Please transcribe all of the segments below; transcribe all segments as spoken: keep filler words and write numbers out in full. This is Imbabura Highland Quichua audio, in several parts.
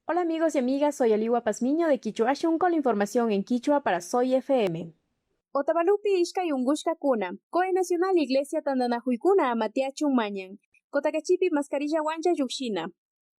Hola amigos y amigas, soy Aliwa Pazmiño de Kichwa Ashun con la información en kichwa para Soy F M. Otavalopi ishkay unkushkakuna. COE Nacional Iglesia tantanakuykuna ama tiyachun mañan. Kotakachipi mascarillawanlla llukshina.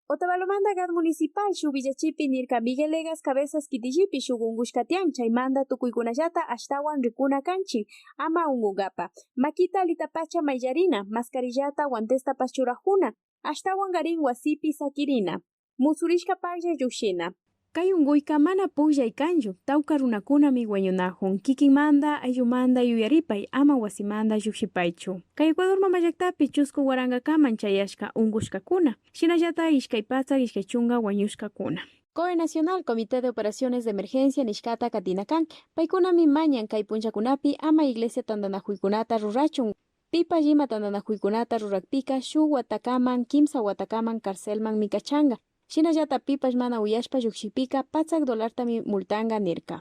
Otavalomanta GAD Municipal shuk villachipi nirka Miguel Legas Cabezas kitillipi shuk unkushka tiyan, chaymanta tukuykunallata ashtawan rikuna kanchik ama unkunkapa. Makita alitapacha mayllarina, mascarillata, guantestapash churakuna, ashtawankarin wasipi sakirina. Musurishka paklla llukshina. Kay unkuyka mana pukllay kanchu, tawka runakunami wañunakun. Kikinmanta, ayllumanta yuyaripay, ama wasimanta llukshipaychu. Kay Ecuador mamallaktapik chusku warankakaman chayashka unkushkakuna, shinallata ishkay patsak ishkay chunka wañushkakuna. COE Nacional, Comité de Operaciones de Emergencia nishkata katina kan. Paykunami mañan kay punllakunapi ama iglesia tantanakuykunata rurachun. Pipash ima tantanakuykunata rurakpika shuk watakaman, kimsa watakaman carcelmanmi kachanka. Shinallata pipash mana uyashpa llukshikpika patsak dolartami multanka nirka.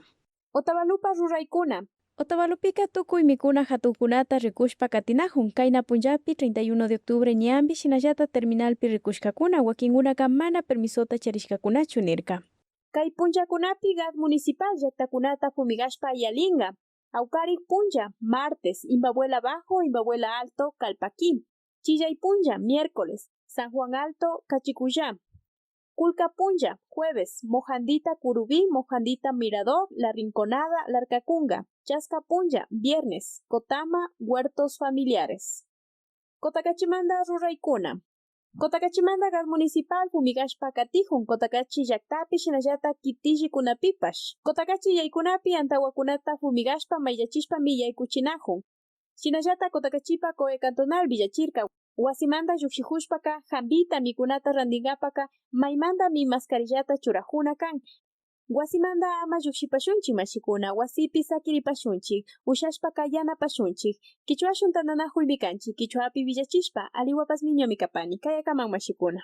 Otavalopa ruraykuna. Otavalopika tukuy mikuna hatunkunata rikushpa katinakun. Kayna punllapi treinta y uno de octubre ñanpi shinallata terminalpi rikushkakuna, wakinkunaka mana permisota charishkakunachu nirka. Kay punllakunapi GAD Municipal llaktakunata fumigashpa yalinka. Awkarik punlla, martes, Imbabura Bajo, Imbabura Alto, Calpaquí. Chillay punlla, miércoles, San Juan Alto, Cachicullá. Kulka punlla, jueves, Mojandita Curubí, Mojandita Mirador, La Rinconada, Larcacunga. Chaska punlla, viernes, Cotama, Huertos Familiares. Cotakachimanta ruraykuna. Cotakachimanta GAD Municipal fumigashpa katikun Cotacachi llaktapi shinallata kitillikunapipash. Cotacachi yaykunapi antawakunata fumigashpa mayllachishpami yaykuchinakun. Shinallata Cotacachipa COE cantonal villachirka, wasimanta llukshikushpaka hampita mikunata rantinkapaka maymantami mascarillata churakuna kan. Wasimanta ama llukshipashunchik mashikuna, wasipi sakiripashunchik, ushashpaka yanapashunchik. Kichwa Ashun tantanakuymi kanchik, kichwapi villachishpa, Aliwa Pazmiñomi kapani, kayakaman mashikuna.